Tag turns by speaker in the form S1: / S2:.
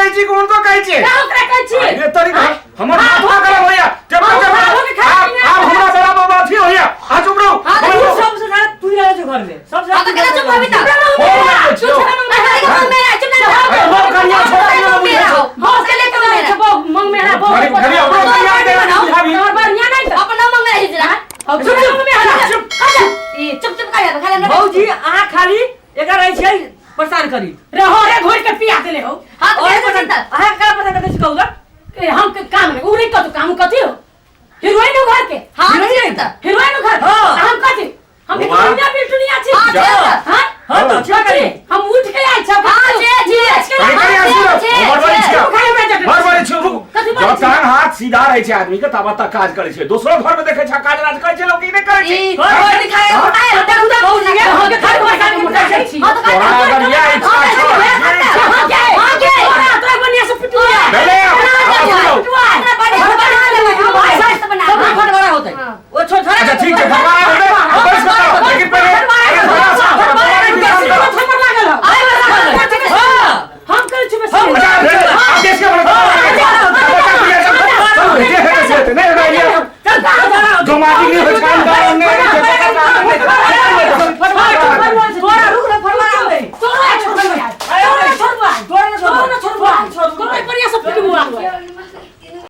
S1: कहै छी कि हुनको कहै छी?
S2: का ओकरा कहै छी?
S1: अरे तोरी का हमर माथा खराब होइया। चुप
S2: हाँ,
S1: चुप।
S2: हाँ, हाँ,
S1: आब आब हमरा बराबर अथी होइया। आ चुप रहू।
S2: हाँ,
S1: चुप रहू।
S3: सबसे ज्यादा तू ही रहै छौ घर में, सबसे
S4: हाँ, तो केना चुप होबी तऽ?
S1: फोन लगबै छियौ।
S4: अरे
S1: अरे हम कनिया छोटा ही ना बुझै छौ।
S2: बहुत के लेके रहै छै, बहु मंग मेहरा बहु।
S1: घड़ी घड़ी अपनो कनिया के बुझाबी।
S2: तोहर बढ़िया नहीं तऽ।
S4: अपना मंग मेहरा हिजरा।
S2: अब चुप चुप मेहरा।
S1: चुप।
S4: ई चुप चुप कर खाली हमरा।
S3: भौजी अहाँ खाली एकरा रहै छियै परेशान करी।
S2: रहो रे घोर के पिया देले हो।
S4: हाँ, तो
S3: और
S4: केना
S3: परेशान
S4: चिंता?
S3: अहाँ केकरा परेशान करै छी कहू तऽ?
S2: ए, हम के काम रे उ रे कथु काम कथी हो? हीरोइन हो घर के।
S4: हाँ,
S3: हीरोइन?
S4: चिंता।
S2: हीरोइन हो घर के।
S3: हाँ।
S2: हम कथी? हम के
S1: बौआ।
S2: दुनिया बिल्टुनिया छी।
S4: हाँ,
S1: जा।
S2: हाँ?
S3: हाँ, तऽ
S2: कथी?
S3: करी।
S2: हम उठ के आयल छौ।
S4: हाँ, जे, जे।
S1: कनी कनी
S4: हाँ,
S1: सुनू,
S4: जे,
S1: बड़ बड़ी
S4: जे।
S1: छियौ।
S2: खाली हमरा जटन।
S1: बड़ बड़ी छियौ, रुकू।
S2: कथी बड़ी
S1: जब
S2: छियौ?
S1: टांग हाथ सीधा रहै छै आदमी के तब तक काज करै छै। दोसरो घर में देखै छै काज राज करै छै लोक, ई नहि करै छै।
S4: ई
S3: घर घर दिखाए
S1: हाँ?
S3: आए देखू तऽ भौजी के
S2: हम के खाली परेशान करै छी।
S4: हाँ, तो कर,
S1: तोरा
S4: कर,
S1: अगर
S4: कर,
S1: इएह
S4: कर,
S1: इच्छा
S4: कर,
S1: छौ,
S4: कर,
S1: जे
S4: कर,
S1: इच्छा
S4: हाँ, के, हाँ, के।
S2: तोरा तोरा बढ़िया से पिटुआ।
S1: भेलै आब, आब सुनू।
S4: अपना बढ़िया बना लेबै, हम भाई मस्त बना
S3: सब
S4: लेबै।
S3: फटबड़ा होतै ओ छोड़ छोड़।
S1: अच्छा ठीक छै, फटवारा होतै, तो बैस कऽ करो, लेकिन पहिले अरे थोड़ा सा फटवारा के काम करो।
S2: थप्पड़ लागल हो।
S4: आइ बड़ा बड़ा।
S3: हाँ।
S2: हम करै छी बेसी।
S1: अच्छा, भेलै, आब देश के बड़ा चलू, जे हेतै से हेतै, नहि हेतै,
S3: चल, चल, चल,
S1: जो माटी नहि होइ छै, काम दाम नहि होइ छै, काम नहि होइ छै।